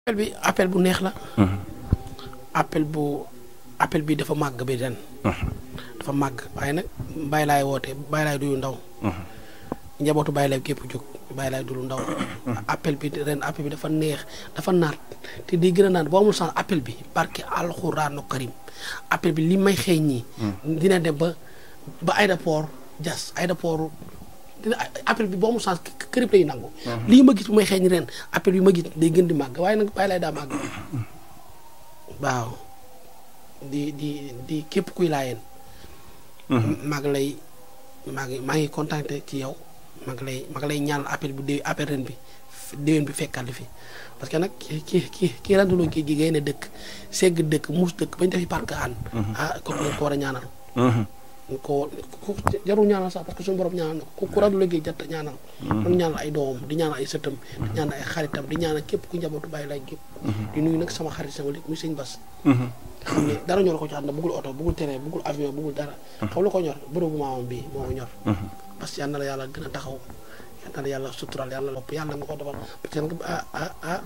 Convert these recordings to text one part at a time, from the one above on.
appel bu neex la. appel bi dafa màgg bi ren. dafa màgg waaye nag bàyyi laay woote bàyyi laay du lu ndaw. njabootu bàyyi laay képp jóg bàyyi laay du lu ndaw. appel bi ren appel bi dafa neex dafa naat te di gën a naan boo amul sens appel bi barke alxuraanu karim appel bi li may xëy ñii. dina dem ba aéroport jas aéroport appel bi boo amul sens kërib lay nangu. lii ma gis bu may xëy ñi ren appel bi ma gis day gën di màgg waaye nag bàyyi laay daa màgg. waaw di képp kuy laayeen. maa ngi contacté ci yow maa ngi lay ñaan appel bi appel ren bi déwén bi fekkaat fi parce que nag kii randuloo kii gi ne dëkk segg dëkk muus dëkk bañ defi parc an kon ko war a ñaanal. ko jarul ñaanal sax parce que suñu borom ñaanal na ko ku randuloo kii jot ñaanal. doon ñaanal ay doomam di ñaanal ay sëtam. di ñaanal ay xaritam di ñaanal képp ku njabootu bàyyi lay gépp. di nuyu nag sama xarit sama lépp muy sëñ Bass. xam ne dara ñor ko ci àdduna bëggul oto bëggul terrain bëggul avion bëggul dara. xam lu ko ñor bërëbu maamam bii moo ko ñor. parce que yal na la yàlla gën a taxaw yal na la yàlla suturaal yàlla lopp yàlla nga ko defal parce que nag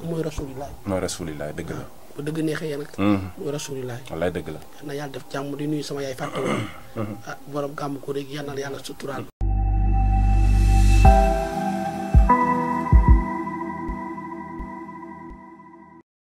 mooy rasulillah. mooy rasulillah dëgg la. bu dëgg neexee yéen nag. mooy rasulillah. wallaay dëgg la. yal na yàlla def jàmm di nuyu sama yaay fàtte woon. borom gàmm ko rek yal na la yàlla suturaal.